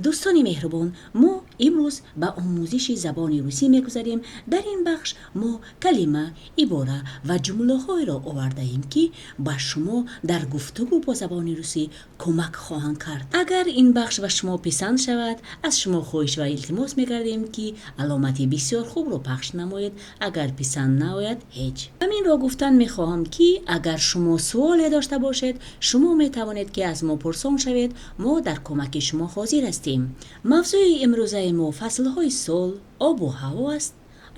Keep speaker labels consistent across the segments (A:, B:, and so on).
A: Дӯстони меҳрубон, мо имрӯз ба омӯзиши забони русӣ мегузарем. Дар ин бахш мо калима, ибора ва ҷумлаҳоеро овардаем, ки ба шумо дар гуфтугӯ бо забони русӣ кӯмак хоҳанд кард. Агар ин бахш ба шумо писанд шавад, аз шумо хоҳиш ва илтимос мекардем, ки аломати бисёр хубро пахш намоед. Агар писанд наояд, ҳеҷ. Ҳаминро гуфтан мехоҳам, ки агар шумо суоле дошта бошед, шумо метавонед, ки аз мо пурсон шавед. Мо дар кӯмаки шумо ҳозир ҳастем. Мавзӯи имрӯзаи мо фаслҳои сол, обу ҳаво аст.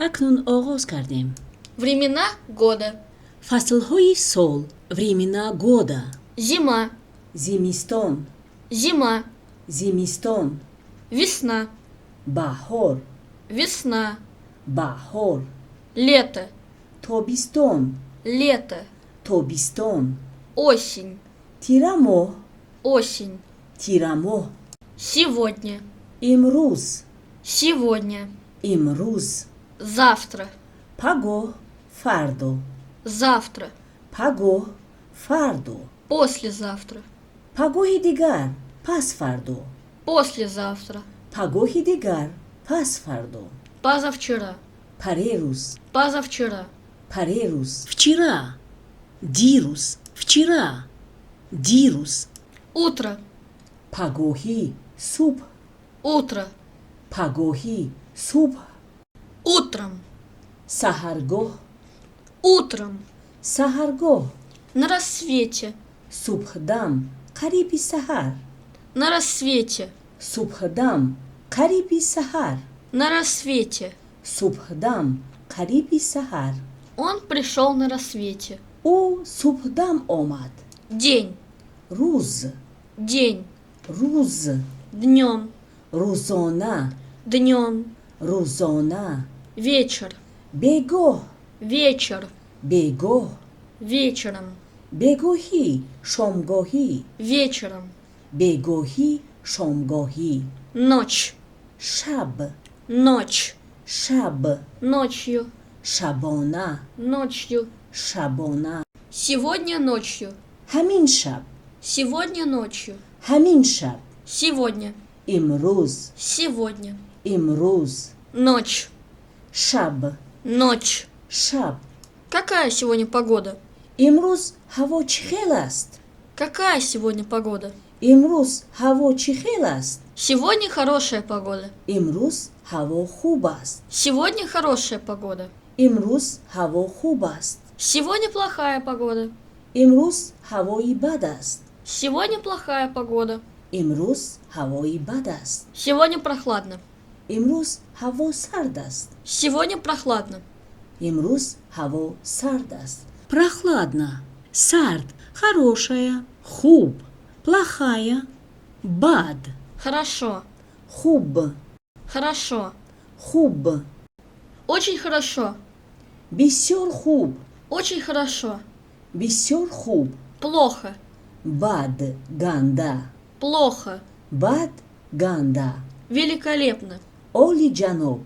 A: Акнун оғоз кардем.
B: Времена года.
A: Фаслҳои сол. Времена года.
B: Зима.
A: Зимистон.
B: Зима.
A: Зимистон.
B: Весна.
A: Баҳор.
B: Весна.
A: Баҳор.
B: Лето.
A: Тобистон.
B: Лето.
A: Тобистон.
B: Осень.
A: Тирамоҳ.
B: Осень.
A: Тирамоҳ.
B: Сегодня.
A: Имрӯз.
B: Сегодня.
A: Имрӯз.
B: Завтра.
A: Пагоҳ, фардо.
B: Завтра.
A: Пагоҳ, фардо.
B: Послезавтра.
A: Пагоҳи дигар, пасфардо.
B: Послезавтра.
A: Пагоҳи дигар, пасфардо.
B: Позавчера.
A: Парерӯз.
B: Позавчера.
A: Парерӯз. Вчера. Дирӯз. Вчера. Дирӯз.
B: Утро.
A: Пагоҳӣ, субҳ.
B: Утро.
A: Пагоҳӣ, субҳ.
B: Утром.
A: Саҳаргоҳ.
B: Утром.
A: Саҳаргоҳ.
B: На рассвете.
A: Субҳдам, қариби саҳар.
B: На рассвете.
A: Субҳдам, қариби саҳар.
B: На рассвете.
A: Субҳдам, қариби саҳар.
B: Он пришел на рассвете.
A: Ӯ субҳдам омад.
B: День.
A: Рӯз.
B: День.
A: Рӯз.
B: Днем.
A: Рӯзона.
B: Днем.
A: Рӯзона.
B: Вечер.
A: Бегоҳ.
B: Вечер.
A: Бегоҳ.
B: Вечером.
A: Бегоҳӣ, шомгоҳӣ.
B: Вечером.
A: Бегоҳӣ, шомгоҳӣ.
B: Ночь.
A: Шаб.
B: Ночь.
A: Шаб.
B: Ночью.
A: Шабона.
B: Ночью.
A: Шабона.
B: Сегодня ночью.
A: Ҳамин шаб.
B: Сегодня ночью.
A: Ҳамин шаб.
B: Сегодня.
A: Имрӯз.
B: Сегодня.
A: Имрӯз.
B: Ночь.
A: Шаб.
B: Ночь.
A: Шаб.
B: Какая сегодня погода?
A: Имрӯз ҳаво чӣ хел аст?
B: Какая сегодня погода?
A: Имрӯз ҳаво чӣ хел аст?
B: Сегодня хорошая погода.
A: Имрӯз ҳаво хуб аст.
B: Сегодня хорошая погода.
A: Имрӯз ҳаво хуб аст.
B: Сегодня плохая погода.
A: Имрӯз ҳавои бад аст.
B: Сегодня плохая погода.
A: Имрӯз ҳавои бад аст.
B: Сегодня прохладно.
A: Имрӯз ҳаво сард аст.
B: Сегодня прохладно.
A: Имрӯз ҳаво сард аст. Прохладно, сард. Хорошая, хуб. Плохая, бад.
B: Хорошо.
A: Хуб.
B: Хорошо.
A: Хуб.
B: Очень хорошо.
A: Бисёр хуб.
B: Очень хорошо.
A: Бисёр хуб.
B: Плохо.
A: Бад, ганда.
B: Плохо.
A: Бад, ганда.
B: Великолепно.
A: Олиҷаноб.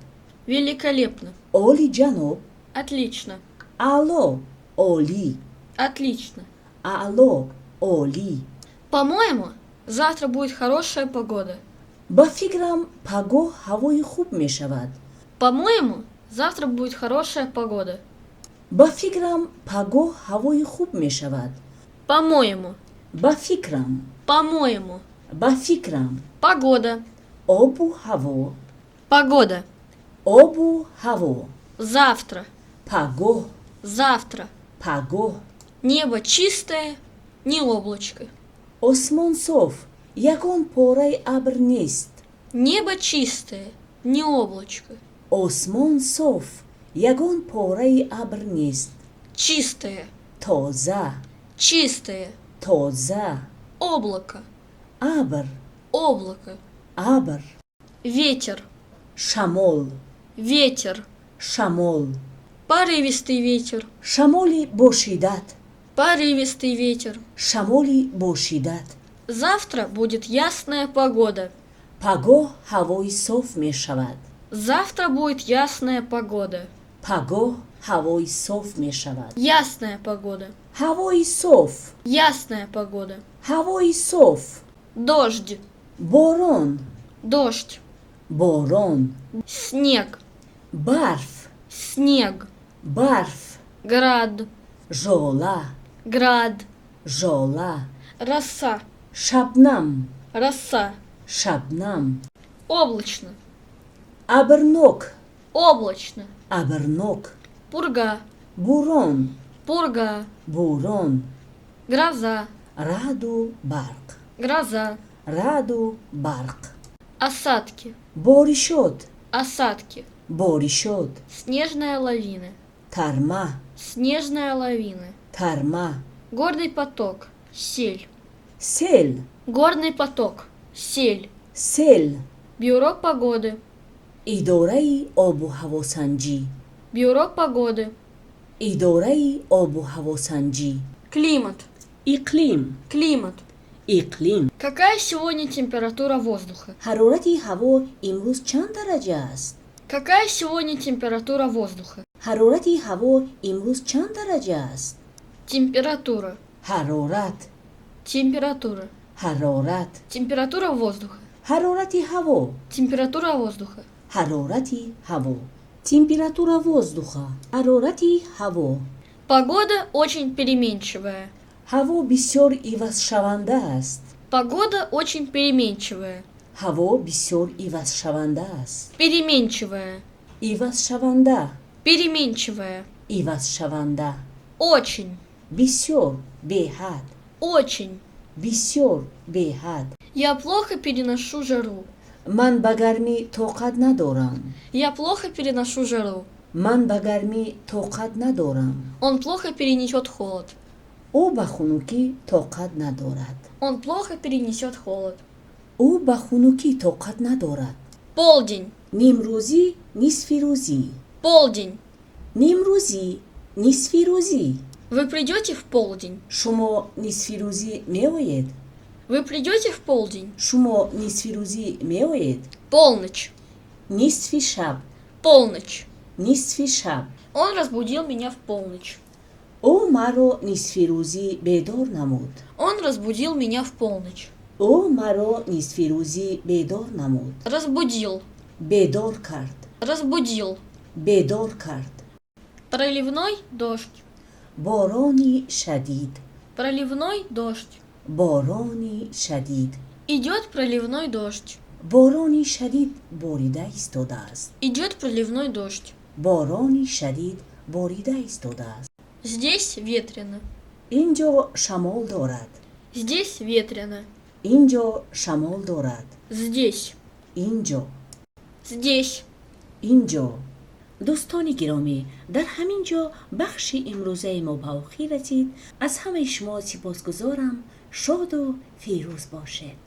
B: Великолепно.
A: Олиҷаноб.
B: Отлично.
A: Аъло, олӣ.
B: Отлично.
A: Аъло, олӣ.
B: По-моему, завтра будет хорошая погода.
A: Ба фикрам, пагоҳ ҳавои хуб мешавад.
B: По-моему, завтра будет хорошая погода.
A: Ба фикрам, пагоҳ ҳавои хуб мешавад.
B: По-моему.
A: Ба фикрам.
B: По-моему.
A: Ба фикрам.
B: Погода.
A: Обу ҳаво.
B: Погода.
A: Обу ҳаво.
B: Завтра.
A: Пагоҳ.
B: Завтра.
A: Пагоҳ.
B: Небо чистое, ни облачко.
A: Осмон соф, ягон пораи абр нест.
B: Небо чистое, ни облачко.
A: Осмон соф, ягон пораи абр нест.
B: Чистое.
A: Тоза.
B: Чистое.
A: Тоза.
B: Облако.
A: Абр.
B: Облако.
A: Абр.
B: Ветер.
A: Шамол.
B: Ветер.
A: Шамол.
B: Порывистый ветер.
A: Шамоли бошиддат.
B: Порывистый ветер.
A: Шамоли бошиддат.
B: Завтра будет ясная погода.
A: Пагоҳ ҳавои соф мешавад.
B: Завтра будет ясная погода.
A: Пагоҳ ҳавои соф мешавад.
B: Ясная погода.
A: Ҳавои соф.
B: Ясная погода.
A: Ҳавои соф.
B: Дождь.
A: Борон.
B: Дождь.
A: Борон.
B: Снег.
A: Барф.
B: Снег.
A: Барф.
B: Град.
A: Жола.
B: Град.
A: Жола.
B: Роса.
A: Шабнам.
B: Роса.
A: Шабнам.
B: Облачно.
A: Абрнок.
B: Облачно.
A: Абрнок.
B: Пурга.
A: Бурон.
B: Пурга.
A: Бурон.
B: Гроза.
A: Раъду барқ.
B: Гроза.
A: Раъду барқ.
B: Осадки.
A: Боришот.
B: Осадки.
A: Боришот.
B: Снежная лавина.
A: Тарма.
B: Снежная лавина.
A: Тарма.
B: Горный поток. Сель.
A: Сел.
B: Горный поток. Сель.
A: Сел.
B: Бюро погоды.
A: Идораи обу ҳавосанҷӣ.
B: Бюро погоды.
A: Идораи обу ҳавосанҷӣ.
B: Климат.
A: Иқлим.
B: Климат.
A: Иқлим.
B: Какая сегодня температура воздуха?
A: Ҳарорати ҳаво имрӯз чанд дараҷа аст?
B: Какая сегодня температура воздуха?
A: Ҳарорати ҳаво имрӯз чанд дараҷа аст?
B: Температура.
A: Ҳарорат.
B: Температура.
A: Ҳарорат.
B: Температура воздуха.
A: Ҳарорати ҳаво.
B: Температура воздуха.
A: Ҳарорати ҳаво. Температура воздуха. Ҳарорати ҳаво.
B: Погода очень переменчивая.
A: Ҳаво бисёр ивазшаванда аст.
B: Погода очень переменчивая.
A: Ҳаво бисёр ивазшаванда аст.
B: Переменчивая.
A: Ивазшаванда.
B: Переменчивая.
A: Ивазшаванда.
B: Очень.
A: Бисёр, беҳад.
B: Очень.
A: Бисёр, беҳад.
B: Я плохо переношу жару.
A: Ман ба гармӣ тоқат надорам.
B: Я плохо переношу жару.
A: Ман ба гармӣ тоқат надорам.
B: Он плохо перенесет холод.
A: Ӯ ба хунукӣ тоқат надорад.
B: Он плохо перенесет холод.
A: Ӯ ба хунукӣ тоқат надорад.
B: Полдень.
A: Нимрӯзӣ, нисфирӯзӣ.
B: Полдень.
A: Нимрӯзӣ, нисфирӯзӣ.
B: Вы придете в полдень?
A: Шумо нисфирӯзӣ меоед?
B: Вы придете в полдень?
A: Шумо нисфирӯзӣ меоед?
B: Полночь.
A: Нисфи шаб.
B: Полночь.
A: Нисфи шаб.
B: Он разбудил меня в полночь.
A: Ӯ маро нисфирӯзӣ бедор намуд.
B: Он разбудил меня в полночь.
A: Ӯ маро нисфирӯзӣ бедор намуд.
B: Разбудил.
A: Бедор кард.
B: Разбудил.
A: Бедор кард.
B: Проливной дождь.
A: Борони шадид.
B: Проливной дождь.
A: Борони шадид.
B: Идет проливной дождь.
A: Борони шадид борида истодааст.
B: Идет проливной дождь.
A: Борони шадид борида истодааст.
B: Здесь ветрено.
A: Ин ҷо шамол дорад.
B: Здесь ветрено.
A: Ин ҷо шамол дорад.
B: Здесь.
A: Ин ҷо.
B: Здесь.
A: Ин ҷо. Дӯстони гиромӣ, дар ҳамин ҷо бахши имрӯзаи мо ба охир расид. Аз ҳамаи шумо сипосгузорам. Шоду фирӯз бошед.